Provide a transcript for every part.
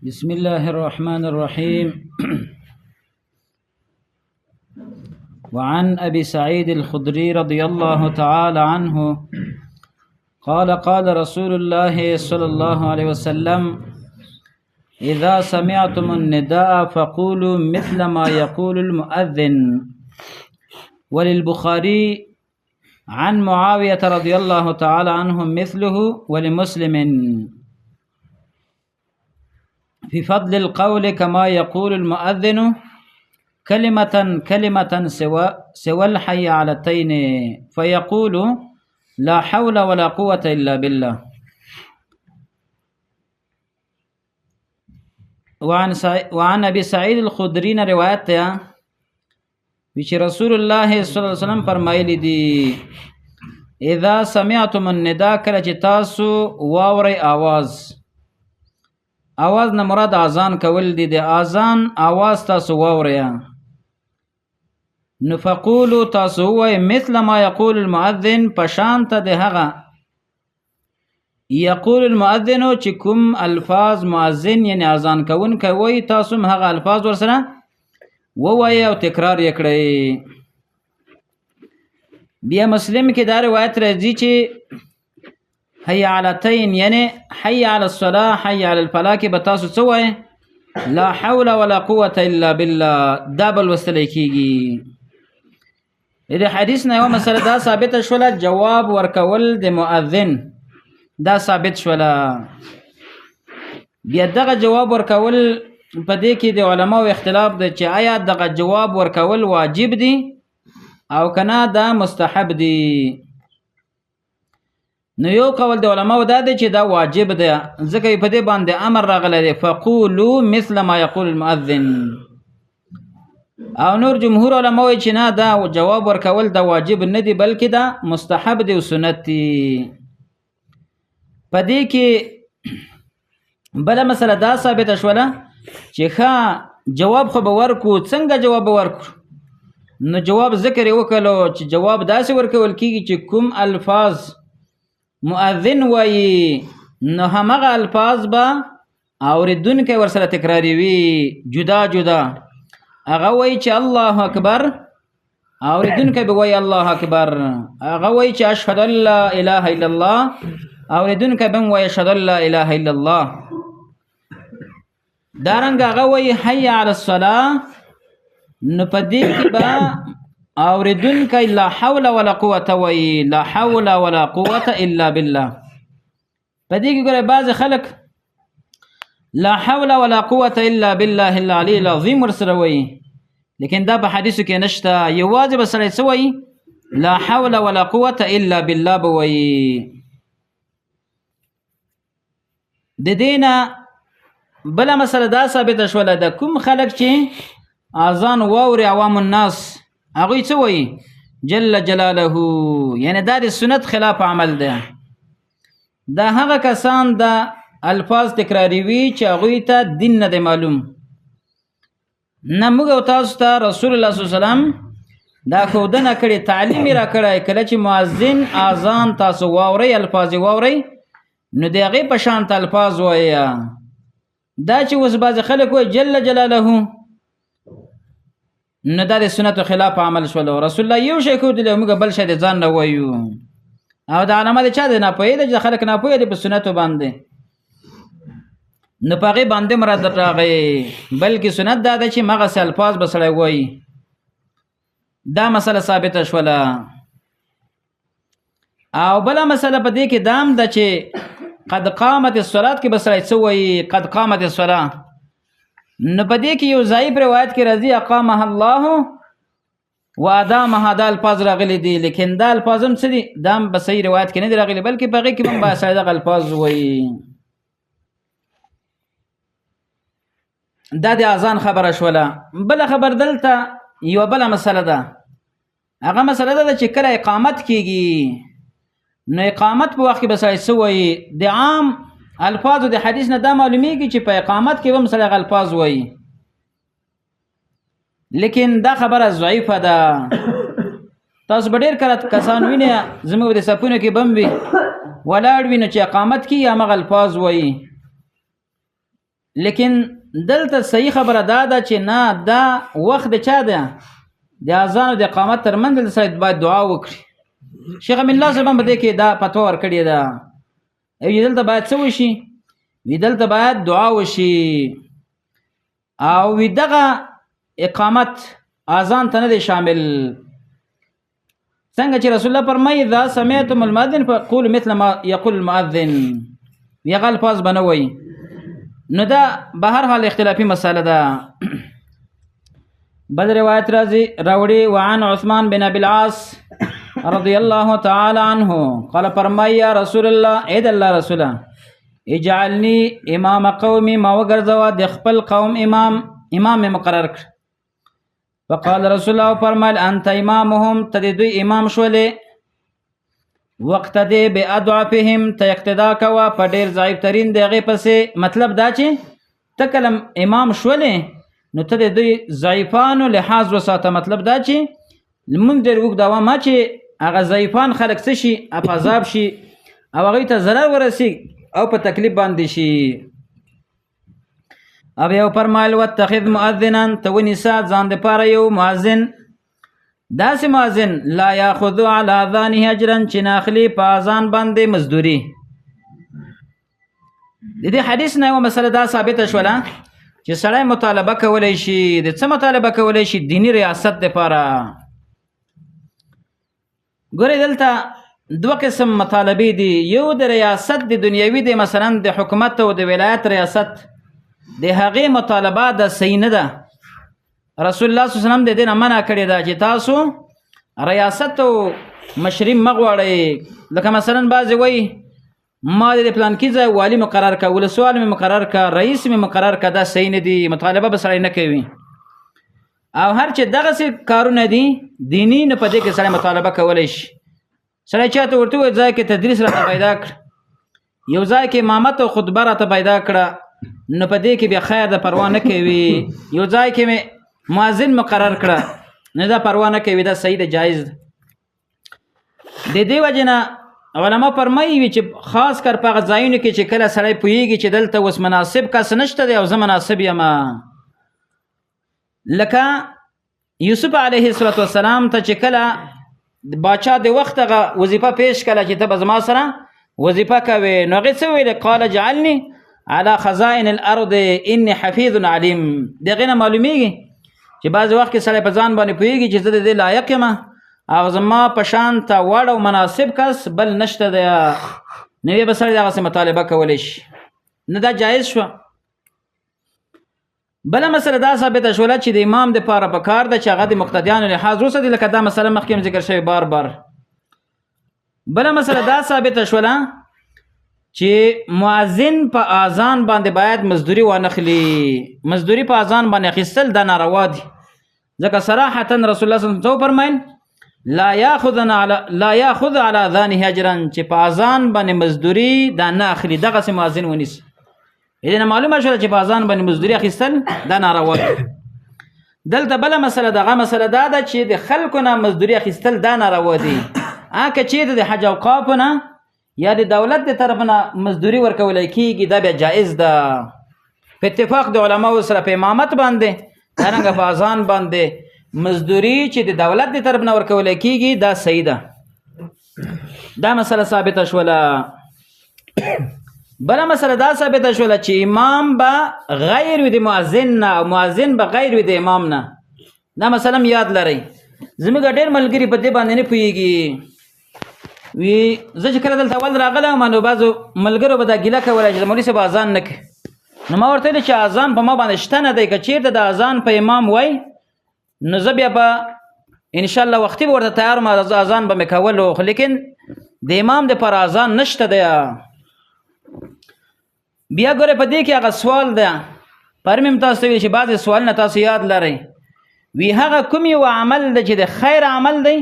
بسم الله الرحمن الرحيم. وعن أبي سعيد الخدري رضي الله تعالى عنه قال قال رسول الله صلى الله عليه وسلم: إذا سمعتم النداء فقولوا مثل ما يقول المؤذن. وللبخاري عن معاوية رضي الله تعالى عنه مثله، ولمسلم في فضل القول كما يقول المؤذن كلمة كلمة سوى الحي على التين، فيقول: لا حول ولا قوة إلا بالله. وعن أبي سعيد الخدري روایت ده چې رسول الله صلی الله علیه وسلم فرمایلی دي: اذا سمعتم النداء، کله چې تاسو واورئ آواز، آواز نه مراد اذان کول دي، د اذان آواز تاسو واورئ، نو فقولوا، تاسو ووایئ، مثل ما یقول المؤذن، پشان ته د هغه یقول المؤذن چې کوم الفاظ مؤذن یعنی اذان کوونکی وایي، تاسو هم هغه الفاظ ورسره ووایئ او تکرار یې کړئ. بیا مسلم کې دا روایت راځي چې حي علی تین، یعنی حي علی الصلاة، حي علی الفلاح کې به تاسو څه وایئ؟ لا حول ولا قوة الا بالله، دا به لوستلی کېږي. د دې حدیث نه یوه مسله دا ثابته شوله، جواب ورکول د مؤذن دا ثابت شوله. بیا دغه جواب ورکول په دې کې د علماو اختلاف دی چې آیا دغه جواب ورکول واجب دی او که نه دا مستحب دی. نو یو قول د علماو دا دی چې دا واجب دی، ځکه په دې باندې امر راغلی دی، فقولوا مثل ما یقول المؤذن. او نور جمهور علما وایي چې نه، دا جواب ورکول دا واجب نه دی، بلکې دا مستحب دی او سنت دی. په دې کې بله مسله دا ثابته شوله چې ښه جواب خو به ورکو، څنګه جواب به ورکو؟ نو جواب ذکر یې وکړو چې جواب داسې ورکول کېږي چې کوم الفاظ مؤذن وایي نو همغه الفاظ به اورېدونکی ورسره تکراروي جدا جدا. هغه وایي چې الله اکبر، اورېدونکی به وایي الله اکبر. هغه وایي چې اشهد ان لا اله الا الله، اورېدونکی به هم وایي اشهد ان لا اله الا الله. دارنګه هغه وایي حي علی الصلاة، نو په دې کې به اورېدونکی لا حول ولا قوة وایي، لا حول ولا قوة الا بالله. په دې کې ګوره بعضې خلک لا حول ولا قوة الا بالله العلی العظیم ورسره وایي، لیکن دا په حدیثو کې نشته. یوازې به سړی څه وایي؟ لا حول ولا قوة الا بالله به وایي. د دې نه بله مسله دا ثابته شوله، د کوم خلک چې اذان واوري عوام الناس، هغوی څه وایي؟ جل جلاله، یعنی دا د سنت خلاف عمل دی. دا هغه کسان دا الفاظ تکراروي چې هغوی ته دین نه دی معلوم. نه موږ او تاسو ته رسول الله صلی الله علیه وسلم دا ښودنه کړې، تعلیم یې راکړی، کله چې مؤذن اذان تاسو واورئ، الفاظ یې واورئ، نو د هغې په شان ته الفاظ وایه. دا چې اوس بعضې خلک وایي جل جلاله، نو دا د سنتو خلاف عمل شولو. رسول الله یو شی ښودلی، موږ بل شی د ځان نه وایو. او دا علامه د چا دی؟ ناپوهي ده چې خلک ناپوهه دي په سنتو باندې، نو په هغې باندې مراد راغی، بلکې سنت دا ده چې مغسې الفاظ به سړی وایي. دا مسله ثابته شوله. او بله مسله په دې کې دا هم ده چې قد قامت الصلاة کې به سړی څه وایي؟ قد قامت الصلاة، نو په دې کې یو ضعیف روایت کې راځي اقامها الله وادامها، دا الفاظ راغلي دي، لیکن دا الفاظ هم څه دي؟ دا هم په صحیح روایت کې نه دي راغلي، بلکې په هغې کې هم به سړی دغه الفاظ وایي. دا د اذان خبره شوله. بله خبر دلته یوه بله مسله ده، هغه مسله ده چې کله اقامت کیږي، نو اقامت په وخت کې به سړی څه وایي؟ د عام الفاظو د حدیث نه دا معلومیږي چې په اقامت کې به هم سړی هغه الفاظ وایي، لیکن دا خبره ضعیفه ده. تاسو به ډېر کله کسان وینئ زموږ د صفونو کې به هم وي، ولاړ وي، نو چې اقامت کیږي همغه الفاظ وایي. لیکن دلته صحیح خبره دا ده چې نه، دا وخت د چا ده؟ د اذان او د اقامت ترمنځ دلته سړی باید دعا وکړي. شیخ امین الله صاحب هم په دې کې دا فتوا ورکړې ده. او دلته باید څه وشي؟ وی دلته باید دعا وشي. او وی دغه اقامت اذان ته نه دی شامل. څنګه چې رسول الله فرمایي اذا سمعتم المؤذن فقولوا مثل ما يقول المؤذن، یغه الفاظ به نه وایي. نو دا به هر حال اختلافي مسله ده. بل روایت راځي راوړي وعن عثمان بن ابي العاص رضی الله تعالی عنه قال فرمای یا رسول الله، اې د الله رسوله، اجعلني امام قومي، ما وګرځوه د خپل قوم امام، امام مې مقرر کړ. فقال رسول الله فرمایل انت امامهم، ته د دوی امام شولې. وقتدی باضعفهم، ته اقتدا کوه په ډېر ضعیف ترین د هغې پسې. مطلب دا چې ته کله امام شولې نو ته د دوی ضعیفانو لحاظ وساته. مطلب دا چې لمونځ ډېر اوږد دوام مه چې هغه ضعیفان خلک څه شي، په عذاب شي او هغوی ته ضرر ورسي او په تکلیف باندې شي. او یو فرمایل واتخذ مؤذنا، ته ونیسه ځان دپاره یو مؤذن، داسې مؤذن لا یاخذ علی اذانه اجرا، چې نه اخلي په اذان باندې مزدوري. د دې حدیث نه یوه مسله دا ثابته شوله چې سړی مطالبه کولی شي. د څه مطالبه کولی شي؟ دیني ریاست دپاره. ګورئ دلته دوه قسم مطالبې دي. یو د ریاست د دنیوي دی، مثلا د حکومت او د ولایت ریاست، د هغې مطالبه د صحیح نه ده. رسول الله صلی الله علیه وسلم د دې نه منع کړې ده چې تاسو ریاست او مشري مه غواړئ. لکه مثلا بعضې وایي ما د پلانکي ځای والي مقرر که، ولسوال مې مقرر که، رئیس مې مقرر که، دا صحیح نه دي، مطالبه به سړی نه کوي. او هر چې دغسې کارونه دي دیني، نو په دې کې سړی مطالبه کولی شي. سړی چاته ورته ووایي ځای کې تدریس راته پیدا کړه، یو ځای کې امامت او خطبه راته پیدا کړه، نو په دې کې بیا خیر د پروا نه کوي. یو ځای کې مې مؤذن مقرر کړه، نو دا پروا نه کوي، دا صحیح ده، جایز ده. د دې وجې نه علما فرمایي وي چې خاص کر په هغه ځایونو کې چې کله سړی پوهېږي چې دلته اوس مناسب کس نشته دی او زه مناسب یم، لکه یوسف علیه السلام ته چې کله باچا د وخت هغه وظیفه پیش کړه چې ته به زما سره وظیفه کوې، نو هغې څه ویلې؟ قال اجعلني على خزائن الارض اني حفیظ علیم. د هغې نه معلومیږي چې بعضې وخت کې سړی په ځان باندې پوهېږي چې زه د دې لایق یم او زما په شان ته وړ او مناسب کس بل نشته دی، نو بیا به سړی دغسې مطالبه کولی شي. نو دا جایز شوه. بله مسله دا ثابته شوله چې د امام دپاره په کار ده چې هغه د مقتدیانو لحاظ وساتي، لکه دا مسله مخکې هم ذکر شوې بار بار. بله مسله دا ثابته شوله چې مؤذن په اذان باندې باید مزدوري وانخلي. مزدوري په اذان باندې اخیستل دا ناروا دي، ځکه صراحتا رسول الله صلی الله علیه وسلم فرمایل لا یاخذ علی اذانه اجرا، چې په اذان باندې مزدوري دا نه اخلي، دغسې مؤذن ونیسي. دې نه معلومه شوه چې په اذان باندې مزدوري اخیستل دا ناروا دي. دلته بله مسله دغه مسله دا ده چې د خلکو نه مزدوري اخیستل دا ناروا دي. که چېرې د حج اوقافو نه یا د دولت د طرف نه مزدوري ورکولی کېږي، دا بیا جایز ده په اتفاق د علماو سره. په امامت باندې دارنګه په اذان باندې مزدوري چې د دولت د طرف نه ورکولی کېږي دا صحیح ده. دا مسله ثابته شوله. بله مسله دا ثابته شوله چې امام به غیر وي د مؤذن نه او مؤذن به غیر وي د امام نه. دا مسله هم یاد لرئ. زموږ ډېر ملګري په دې باندې نه پوهېږي. وی زه چې کله دلته اول راغلی وم نو بعضو ملګرو به دا ګیله کوله چې مولوي صاحب اذان نه کوي. نو ما ورته ویل چې اذان په ما باندې شته نه دی، که چېرته د اذان په امام وای نو زه بیا به انشاءالله وختي به ورته تیار وم، اذان به مې کولو، خو لیکن د امام دپاره اذان نشته دی. بیا ګوره په دې کې هغه سوال دی، پرون مې هم تاسو ته ویل چې بعضې سوالونه تاسو یاد لرئ. وی هغه کوم یو عمل دی چې د خیر عمل دی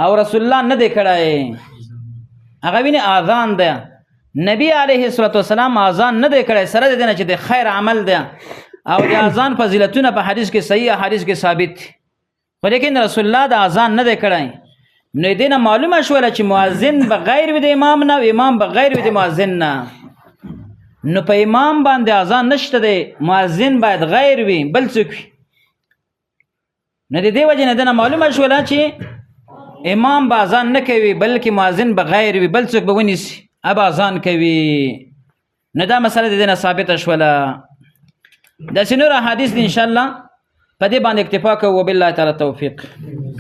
او رسول الله نه دی کړی؟ هغه ویني اذان دی. نبی علیه الصلاة والسلام اذان نه دی کړی، سره د دې نه چې د خیر عمل دی او د اذان فضیلتونه په حدیث کې صحیح حدیث کې ثابت دي، خو لیکن رسول الله د اذان نه دی کړی. نو دې نه معلومه شوله چې مؤذن به غیر وي د امام نه او امام به غیر وي د مؤذن نه. نو په امام باندې اذان نشته دی، مؤذن باید غیر وي، بل څوک وي. نو د دې وجې نه دنه معلومه شوله چې امام به اذان نه کوي، بلکې مؤذن به غیر وي، بل څوک به ونیسي به اذان کوي. نو دا مسله د دې نه ثابته شوله. داسې نور احادیث دي، انشاءالله په دې باندې اکتفا کوو. وبالله تعالی توفیق.